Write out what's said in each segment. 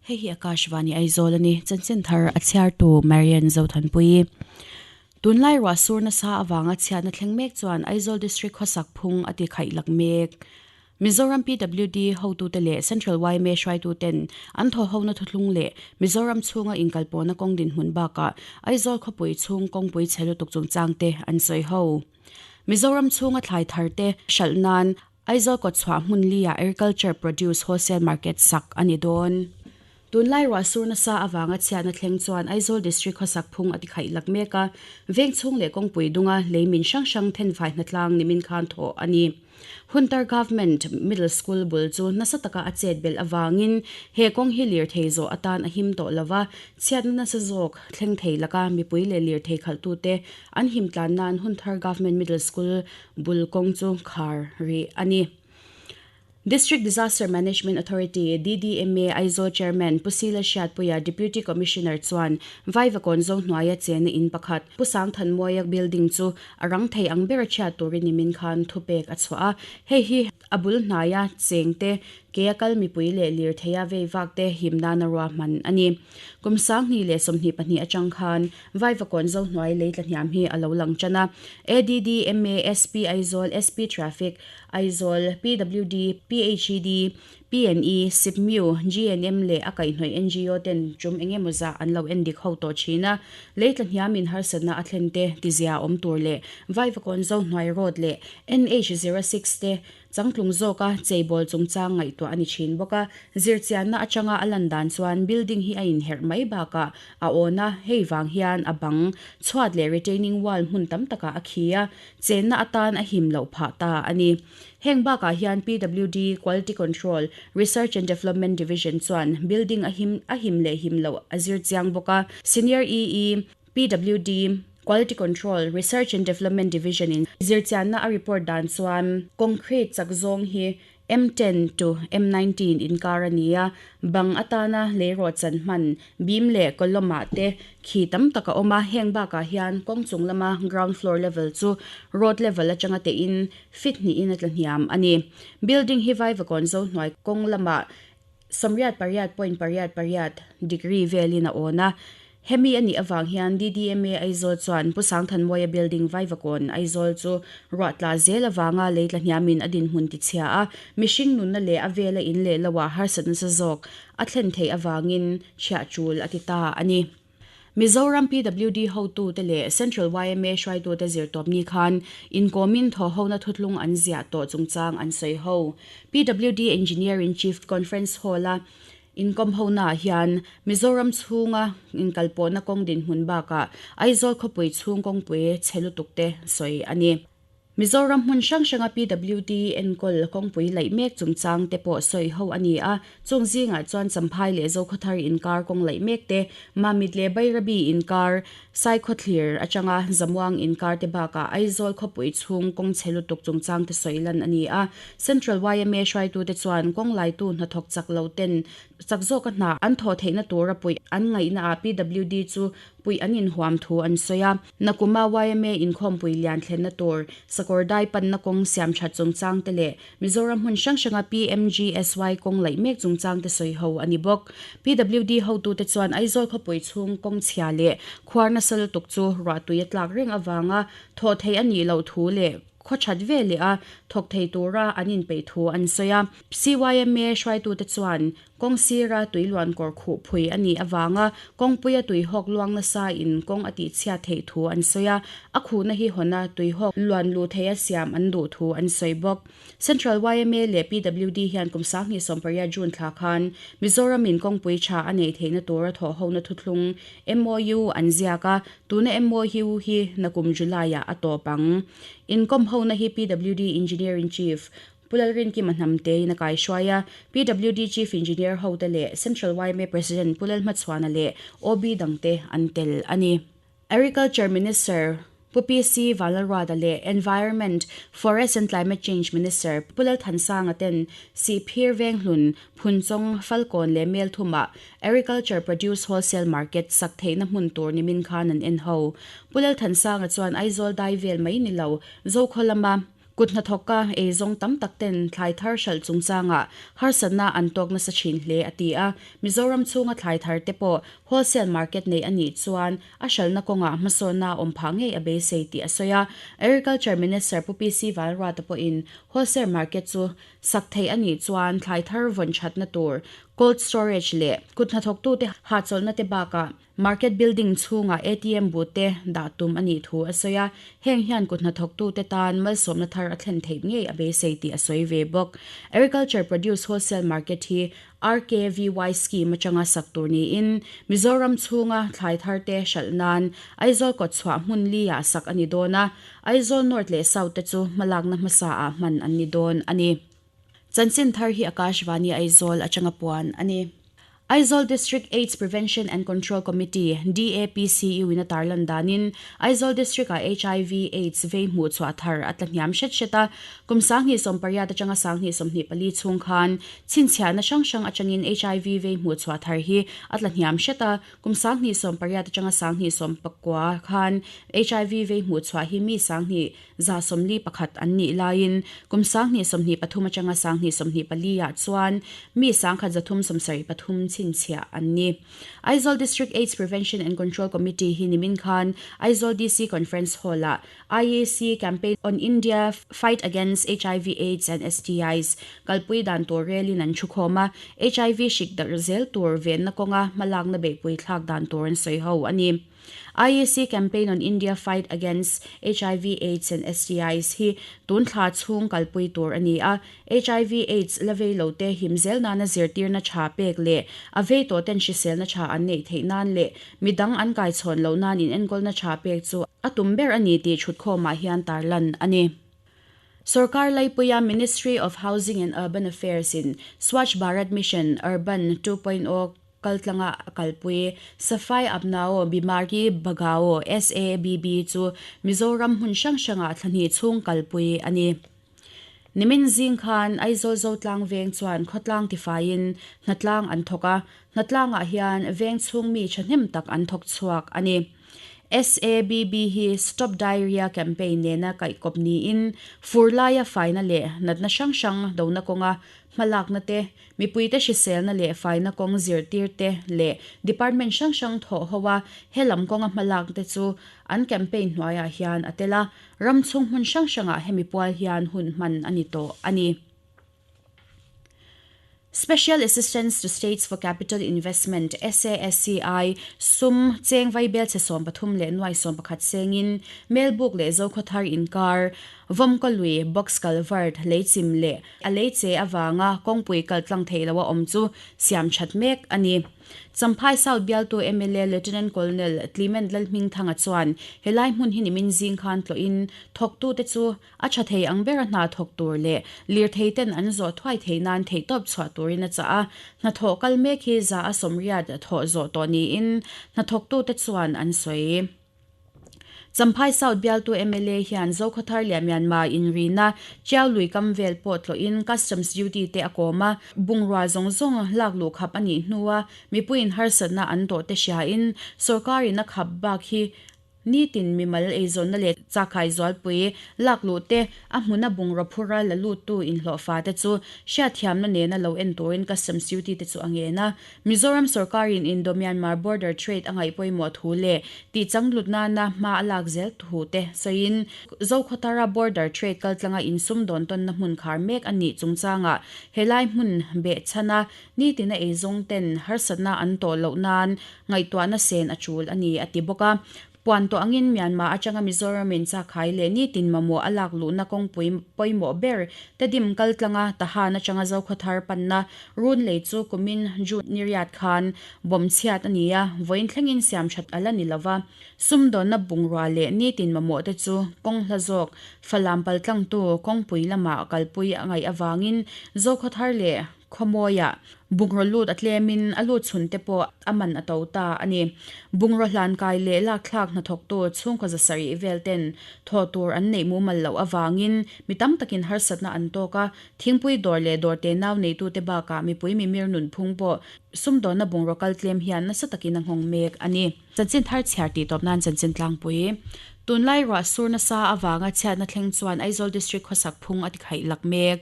Hei hi Akashvani Aizawl a ni. Chanchin thar a chhiartu Marian Zothanpuii. Tunlai ruah sur nasa avanga chhiatna thleng mek chuan Aizawl District khawsak phung a ti khaih lak mek. Mizoram PWD hotute leh Central yma hruaituten an thawhhona thuthlung leh Mizoram chhunga inkalpawhna kawng dinhmun bakah Aizawl khawpui chhung kawngpui chhe lutuk chungchangte an sawi ho. Mizoram chhunga thlai tharte hralh nan Aizawl kawtchhuah hmun lia Agriculture Produce Wholesale Market sak a ni dawn. Tunlai ruah sur nasa avanga chhiatna thleng chuan Aizawl District khawsak phung a tikhaih lak mek a, veng chhung leh kawngpui dunga lei min hrang hrang thenfai hnatlang nimin khan thawh a ni. Hunter Government Middle School bul chu nasa taka a chet belh avangin he kawng hi lirthei zawh atan a him tawh lo va, chhiatna nasa zawk thleng thei laka mipui leh lirthei khalhtute an him tlan nan Hunthar Government Middle School bul kawng chu khar rih a ni. District Disaster Management Authority, DDMA, Aizawl Chairman Pu Sila Hriatpuia, Deputy Commissioner chuan Vaivakawn zo hnuaia chena in pakhat, Pu Sangthanmawia building chu a rang thei ang bera chhiat turin nimin khan thupek a chhuah a. Hei hi a bul hnaia chengte, kea kal mipui leh lirtheia vei vakte him nana ruahman a ni. Kum 2022 atang khan Vaivakawn zo hnuai lei tlahniam hi a lo lang tan a. ADDMA, SP Aizawl, SP Traffic, Aizawl, PWD, PHED, PNE, SIPMIU, GNM leh a kaihhnawih NGO ten tum eng emaw zah an lo endik ho tawh thin a. Lei tlahniamin harsatna a thlen te tizia awm tur leh Vaivakawn Zohnuai Road leh NH 06 te Changtlung zawka cheibawl chungchang ngaihtuah a ni thin bawk a, zirchianna atanga a lan dan chuan building hi a inherh mai bakah a awn a, hei vang hian a bang, chhuat leh retaining wall hmun tam takah a khi a, chenna atan a him loh phah ta a ni. Heng bakah hian PWD, Quality Control, Research and Development Division chuan building a him a him leh him loh a zir chiang bawk a, Senior EE, PWD, Quality Control, Research and Development Division in zirchianna a report dan chuan concrete chak zawng hi M10 to M19 inkar a ni a, bang atana leirawh chan hman beam leh column ah te khi tam tak a awm a, heng bakah hian kawng chung lama ground floor level chu road level atanga tehin feet hnihin a tla hniam a ni. Building hi Vaivakawn Zohnuai kawng lamah 88.88 degree velin a awn a. Hemi a nih avang hian DDMA Aizawl chuan Pu Sangthanmawia building Vaivakawn Aizawl chu ruah tla zel avanga lei tla hniamin a dinhmun tichhia a, mihring nunna leh a vela in leh loah harsatna sa zawk a thlen theih avangin chhiah tul a ti ta a ni. Mizoram PWD hotute leh Central yma hruaitute zirtawpni khan inkawmin thawhhona thutlung an ziah tawh chungchang an sawi ho. PWD Engineer-in-Chief Conference Hall-a inkawm honaah hian Mizoram chhunga inkalpawhna kawng dinhmun bakah Aizawl khawpui chhung kawngpui chhe lutukte sawi a ni. Mizoram hmun hrang hranga PWD enkawl kawngpui laih mek chungchang te pawh sawi ho a ni a, chung zingah chuan Champhai leh Zokhawthar inkar kawng laih mek te, Mamit leh Bairabi inkar, Saikhawthlir atanga Zamuang inkar te bakah Aizawl khawpui chhung kawng chhe lutuk chungchang te sawi lan a ni a. Central yma hruaitute chuan kawng laitu hnathawk chak lo ten chak zawka hna an thawh theihna tura puih an ngaihnaah PWD chu puih an inhuam thu an sawi a. Nakuma yma inkhawmpui lian thlenna tur sakawr dai panna kawng siam that chungchang te leh Mizoram hmun hrang hranga PMGSY kawng laih mek chungchang te sawi ho a ni bawk. PWD hotute chuan Aizawl khawpui chhung kawng chhia leh khuar nasa lutuk chu ruahtui a tlak reng avanga thawh theih a nih loh thu leh khaw that ve leh a thawk thei tura an inpeih thu an sawi a. CYMA hruaitute chuan Kawng sira tui luan kawr khuh phui a nih avanga kawngpuia tuihawk luang nasa in kawng a tihchhiat theih thu an sawi a, a khuhna hi hawna tuihawk luan luh theia siam an duh thu an sawi bawk. Central yma leh PWD hian kum 2018 June thla khan Mizoram in kawngpui tha a neih theihna tura thawhhona thuthlung MOU an ziak a, tuna MOU hi nakum July-ah a tawp ang. Inkawmhona hi PWD Engineer-in-Chief Pu Lalrinkima Hnamtein a kaihruai a, PWD Chief Engineer hote leh Central yma President Pu Lalhmachhuana leh OB dangte an tel a ni. Agriculture Minister Pu PC Vanlalruata leh Environment, Forest and Climate Change Minister Pu Lalthansanga ten Sihphir Venghlun, Phunchawng, Falkawn leh Melthumah Agriculture Produce Wholesale Market sak theihna hmun tur nimin khan an en ho. Pu Lalthansanga chuan Aizawl dai vel mai ni lo, Zokhaw lama. Kut hnathawka eizawng tam tak ten thlai thar hralh chungchangah harsatna an tawk nasa thin hle, a ti a. Mizoram chhunga thlai thar te pawh wholesale market neih a nih chuan a hralhna kawngah hmasawnna a awm phah ngei a beisei tih a sawi a. Agriculture Minister Pu PC Vanruata pawhin wholesale market chu sak theih a nih chuan thlai thar vawn thatna tur cold storage leh kut hnathawktute hahchawlhna te bakah Market building chhungah ATM booth te dah tum a nih thu a sawi a, heng hian kut hnathawktute tan malsawmna thar a thlen theih ngei a beisei tih a sawi ve bawk. Agriculture Produce Wholesale Market hi RKVY scheme atanga sak tur niin Mizoram chhunga thlai thar te hralh nan Aizawl kawtchhuah hmun li ah sak a ni dawn a, Aizawl North leh South te chu hmalakna hmasa ah hman an ni dawn a ni. Chanchin thar hi Akashvani Aizawl atanga puan a ni. Aizawl District Aids Prevention and Control Committee, DAPCU, in a tarlan danin Aizawl District-ah hiv Aids vei hmuh chhuah thar a tla hniam hret hret a. Kum 2018 atanga 2024 chhung khan chhinchhiahna hrang hrang atangin hiv vei hmuh chhuah thar hi a tla hniam hret a. Kum 2018 atanga 2019 khan hiv vei hmuh chhuah hi mi 20 41 an nih laiin kum 2023 atanga 2024 ah chuan mi 1373 chhinchhiah an ni. Aizawl District Aids Prevention and Control Committee hi nimin khan Aizawl DC Conference Hall-ah IAC Campaign on India Fight Against hiv Aids and STIs kalpui dan tur relin an thukhawm a, hiv hrik darh zel tur venna kawnga hmalakna beihpui thlak dan tur an sawi ho a ni. IAC Campaign on India Fight Against hiv Aids and STIs hi tun thla chhung kalpui tur a ni a, hiv Aids la vei lo te him zel nana zirtirna tha pek leh a vei tawh ten hriselna tha an neih theih nan leh midang an kaichhawn loh nan inenkawlna tha pek chu a tum ber a ni tih thutkhawmah hian tarlan a ni. Sorkar Laipuia Ministry of Housing and Urban Affairs in Swachh Bharat Mission, Urban, 2.0 kaltlanga a kalpui Safai Apnao Bimari Bhagao, SABB, chu Mizoram hmun hrang hrangah thla hnih chhung kalpui a ni. Nimin zing khan Aizawl Zotlang veng chuan khawtlang tifaiin hnatlang an thawk a, hnatlangah hian veng chhung mi thahnem tak an thawk chhuak a ni. SABB hi Stop Diarrhea Campaign nena kaihkawp niin fur laia faina leh natna hrang hrang dona kawnga hmalakna te, mipuite hriselna leh faina kawng zirtir te leh department hrang hrang thawh ho a helam kawnga hmalak te chu an campaign hnuaiah hian a tel a, ram chhung hmun hrang hrangah hemi pual hian hun hman a ni tawh a ni. Special Assistance to States for Capital Investment, SASCI, sum cheng vaibel chhe 13 leh nuai 11 sengin Melbuk leh Zokhawthar inkar Vawmkaw lui, Box Culvert, leichim leh a leiche avanga kawngpui kal tlang thei loa awm chu siam that mek a ni. Champhai South bialtu mla Lieutenant Colonel Clement Lalhmingthanga chuan helai hmun hi nimin zing khan tlawhin thawktute chu a tha thei ang bera hna thawk tur leh lirthei ten an zawh thuai thei nan theihtawp chhuah turin a chah a. Hnathawh kal mek hi 80% thawh zawh tawh niin hnathawktute chuan an sawi. Champhai South bialtu mla hian Zokhawthar leh Myanmar inrina Chiau lui kam vel pawh tlawhin Customs duty te a kawm a, bungrua zawng zawng lak luh khap a nih hnua mipuiin harsatna an tawh te hriain sorkarin a khap bak hi nitin mimal eizawnna leh chakai zualpui lak luh te a hmuna bungraw phura la luttu inhlawhfa te chu hriatthiamna nena lo en turin Customs duty te chu a ngen a. Mizoram sorkarin Indo-Myanmar border trade a ngaih pawimawh thu leh tihchanglut nana hma a lak zel thu te sawiin Zokhawthara border trade kaltlanga insum dawn tawnna hmun khar mek a nih chungchangah helai hmun behchhana nitina eizawng ten harsatna an tawh loh nan ngaihtuahna sen a tul a ni a ti bawk a. Puan tawh angin Myanmar atanga Mizoramin chakhai leh nitin mamawh a lak luhna kawngpui pawimawh ber Tedim kaltlanga Tahan atanga Zokhawthar panna run lei chu kumin June ni riat khan bomb chhiat a ni a, vawiin thlengin siam that a la ni lova. Sumdawnna bungrua leh nitin mamawh te chu kawng hla zawk Falam paltlangtu kawngpui lamah kalpui a ngaih avangin Zokhawthar leh. Khawmawiah bungraw lut a tlemin a lut chhun te pawh a man a to ta a ni. Bungraw hlankai leh lakthlak hnathawktu chhungkaw 700 vel ten thawh tur an neih mumal loh avangin mi tam takin harsatna an tawk a, thingpui dawr leh dawr tenau neitute bakah mipui mimir nunphung pawh sumdawnna bungraw kal tlem hian nasa takin a nghawng mek a ni. Chanchin thar chhiar tih tawp nan chanchin tlangpui. Tunlai ruah sur nasa avanga chhiatna thleng chuan Aizawl District khawsak phung a tikhaih lak mek.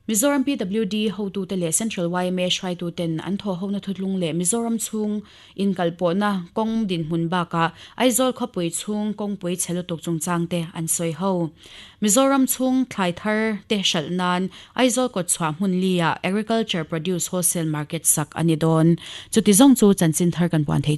Mizoram PWD hotute leh Central yma hruaituten an thawhhona thutlung leh Mizoram chhung inkalpawhna kawng dinhmun bakah Aizawl khawpui chhung kawngpui chhe lutuk chungchangte an sawi ho. Mizoram chhung thlai thar te hralh nan Aizawl kawtchhuah hmun li-ah Agriculture Produce Wholesale Market sak a ni dawn. Chuti zawng chu chanchin thar kan puan thei.